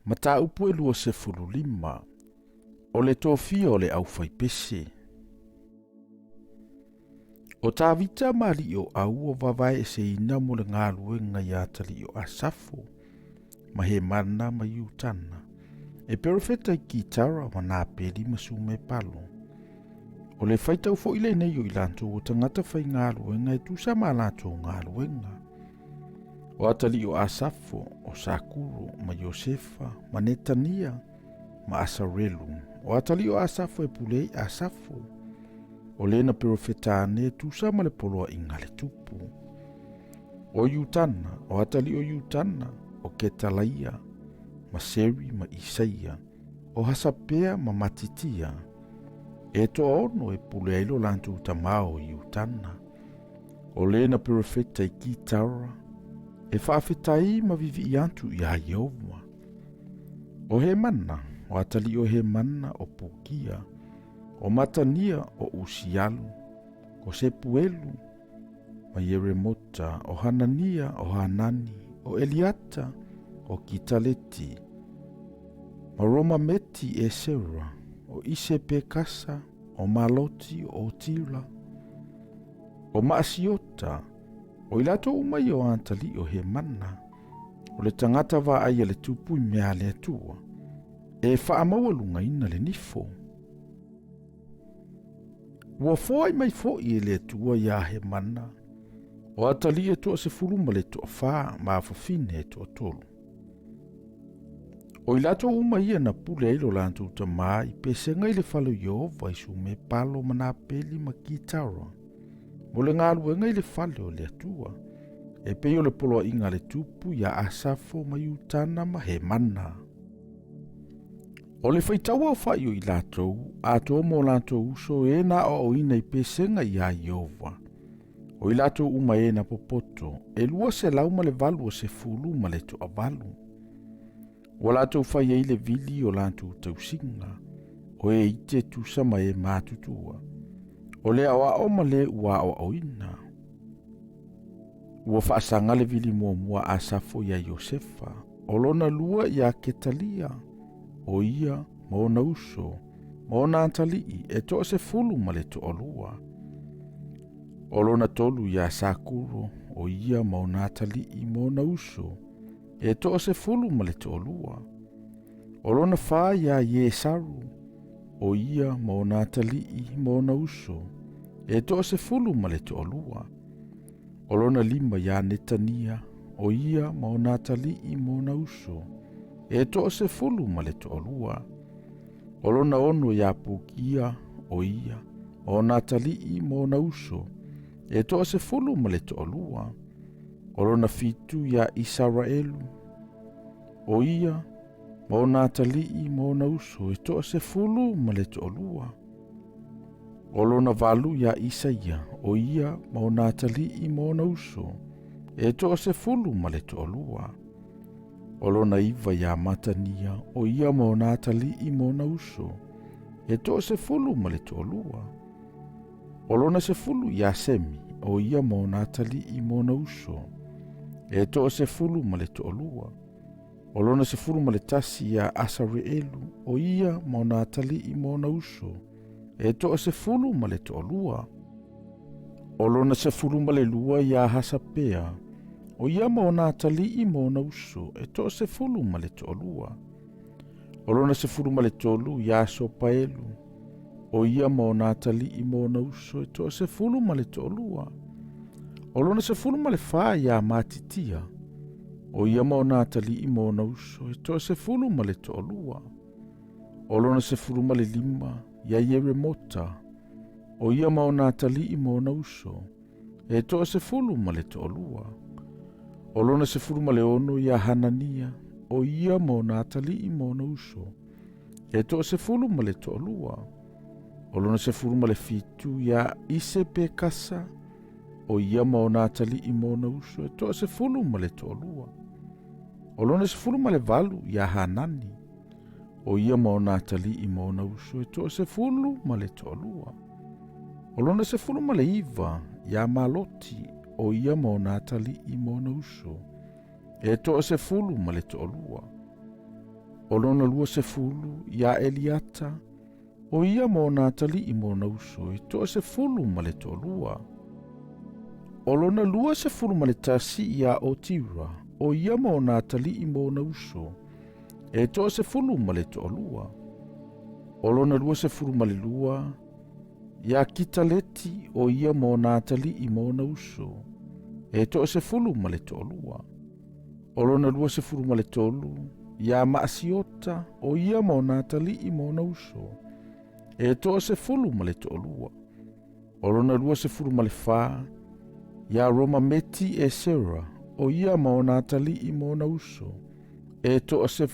Mataupu e 25, O le tofia o le aufaipese. O Tavita ma alii o ʻAu ua vavaeeseina mo le galuega iā atalii o Asafo, ma Hemana ma Iutana, e perofeta i kitara ma napeli ma sumepalo. O le faitau foi lenei o i latou o tagata faigaluega e tusa ma latou galuega. O atalii o Asafo, o Sakuro, ma Iosefa, ma Netania, ma Asarelu. O atalii o Asafo e pule ai Asafo. O le na perofeta ane e tusa ma le poloaiga a le tupu. O Iutana, o atalii o Iutana, o Ketalaia, ma Seri ma Isaia, o Hasapea ma Matitia, e toaono e pule ai lo latou tamā o Iutana. O le na perofeta i kitara, e faafetai ma vivii atu iā Ieova. O Hemana, o atalii o Hemana, o Pukia, o Matania, o Usialu, o Sepuelu, ma Ieremota, o Hanania, o Hanani, o Eliata, o Kitaleti, ma Romameti Esera, o Isepekasa, o Maloti, o Otira, o Maasiota, o i latou uma ia o atalii o Hemana, o le tagata vaai a le tupu i mea a le Atua, e faamaualugaina le nifo. Ua foai mai foi e le Atua iā Hemana, o atalii e toasefulu ma le toafa ma afafine e toatolu. O i latou uma ia na pule ai lo latou tamā i pesega i le fale o Ieova i sumepalo ma napeli ma kitara, mo le galuega i le fale o le Atua, e pei o le poloaiga a le tupu iā Asafo ma Iutana ma Hemana. O le faitauaofai o i latou, atoa ma o latou uso e na aoaoina i pesega iā Ieova, o i latou uma e na popoto, e 280 ma le toavalu. Ua latou fai ai le vili o latou tausiga, o e ite tusa ma e matutua, o le aoao ma le ua aoaoina. Ua faasaga le vili muamua a Asafo iā Iosefa, o lona lua iā Ketalia, o ia ma ona uso, ma ona atalii e toasefulu ma le toalua. O lona tolu iā Sakuro, o ia ma ona atalii ma ona uso, e toasefulu ma le toalua. O lona fa iā Iesaru, o ia ma ona atalii ma ona uso, e toasefulu ma le toalua. O lona lima iā Netania, o ia ma ona atalii ma ona uso, e toasefulu ma le toalua. O lona ono iā Pukia, o ia, ma ona atalii ma ona uso, e toasefulu ma le toalua. O lona fitu iā Isaraelu, o ia, ma ona atalii ma ona uso, e toasefulu ma le toalua. O lona valu iā Isaia, o ia ma ona atalii ma ona uso, e toasefulu ma le toalua. O lona iva iā Matania, o ia ma ona atalii ma ona uso, e toasefulu ma le toalua. O lona sefulu iā Semi, o ia ma ona atalii ma ona uso, e toasefulu ma le toalua. O lona sefulu ma le tasi iā Asareelu, o ia ma ona atalii ma ona uso, e toasefulu ma le toalua. O lona sefulu ma le lua iā Hasapea, o ia ma ona atalii ma ona uso, e toasefulu ma le toalua. O lona sefulu ma le tolu iā Sopaelu, o ia ma ona atalii ma ona uso, e toasefulu ma le toalua. O lona sefulu ma le fa iā Matitia, o ia ma ona atalii ma ona uso, e toasefulu ma le toalua. O lona sefulu ma le lima iā Ieremota, o ia ma ona atalii ma ona uso, e toasefulu ma le toalua. O lona sefulu ma le ono iā Hanania, o ia ma ona atalii ma ona uso, e toasefulu ma le toalua. O lona sefulu ma le fitu iā Isepekasa, o ia ma ona atalii ma ona uso, e toasefulu ma le toalua. O lona sefulu ma le valu iā Hanani, o ia ma ona atalii ma ona uso, e toasefulu ma le toalua. O lona sefulu ma le iva iā Maloti, o ia ma ona atalii ma ona uso, e toasefulu ma le toalua. O lona 20 ia Eliata, o ia ma ona atalii ma ona uso e 12. O lona 21 ia Otira, o ia ma ona atalii ma ona uso e 12. O lona 22 ia Kitaleti, o ia ma ona atalii ma ona uso e 12. O lona 23 ia Maasiota, o ia ma ona atalii ma ona uso e 12. O lona 24 ia Romameti Esera, o ia ma ona atalii ma ona uso e 12.